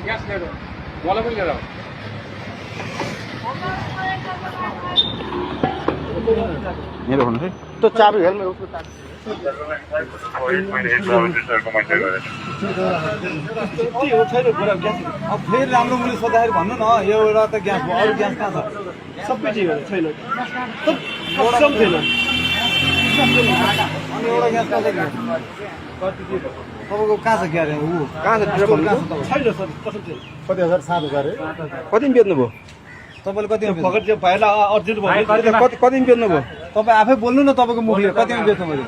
Gas लिएर मलाई पनि लिएर आऊ। मेरो भन्नु है त्यो चाबी हेर्नु उसको चाबी अब फेरि राम्रो मैले सोद्धाखेरि भन्नु न यो एउटा त ग्यास भयो अरू ग्यास कहाँ छ सबै चिजहरू छैन कसम छैन अनि एउटा ग्यास कहाँ छ तपाईँको कहाँ छ ग्यास ऊ कहाँ छ ड्राइभर भन्नु छैन सर कसम छैन। कति 7,000 कतिमा बेच्नुभयो तपाईँले कतिमा बेच्नु फगत भाइलाई अर्जेन्ट भयो कतिमा बेच्नुभयो तपाईँ आफै बोल्नु न तपाईँको मुखले कतिमा बेच्नु मैले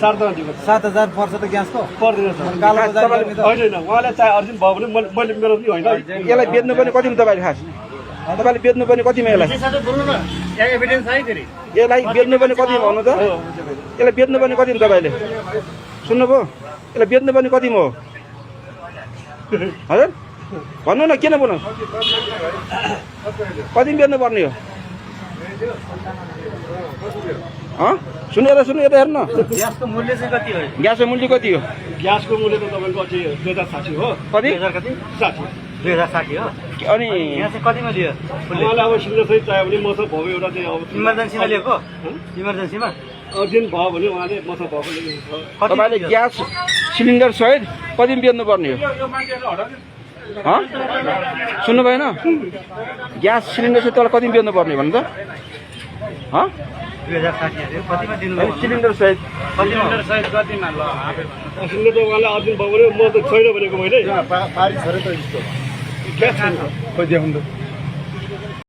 7,000 पर्छ त ग्यासको पर्दैन सर। कालो बजार होइन उहाँलाई चाहे अर्जेन्ट भयो भने मैले मेरो पनि होइन यसलाई बेच्नु पनि कतिमा तपाईँले खास तपाईँले बेच्नु पनि कतिमा यसलाई यसलाई बेच्नु पनि कतिमा भन्नु त यसलाई बेच्नु पनि कतिमा तपाईँले सुन्नुभयो यसलाई बेच्नु पनि कतिमा हो हजुर भन्नु न किन बोल्नु कतिमा बेच्नु पर्ने हो सुनेर हेर्नु ग्यासको मूल्य चाहिँ कति हो ग्यासको मूल्य कति हो ग्यासको मूल्य त तपाईँको अझै 2060 हो। कति 2060 हो अनि यहाँ चाहिँ कतिमा दियो उहाँलाई अब सिलिन्डर सहित चाहियो भने मसँग भयो एउटा चाहिँ अब इमर्जेन्सीमा लिएको इमर्जेन्सीमा अर्जेन्ट भयो भने उहाँले मसँग भएको तपाईँले ग्यास सिलिन्डर सहित कतिमा बेच्नु पर्ने हो सुन्नु भएन ग्यास सिलिन्डर सहित तपाईँलाई कतिमा बेच्नु पर्ने भन्नु त 2060 कतिमा दिनु सिलिन्डर सहित सिलिन्डर त उहाँलाई अर्जेन्ट भयो भने म त छैन भनेको मैले पारी छ र त यस्तो ग्यास छैन खोइ देखाउनु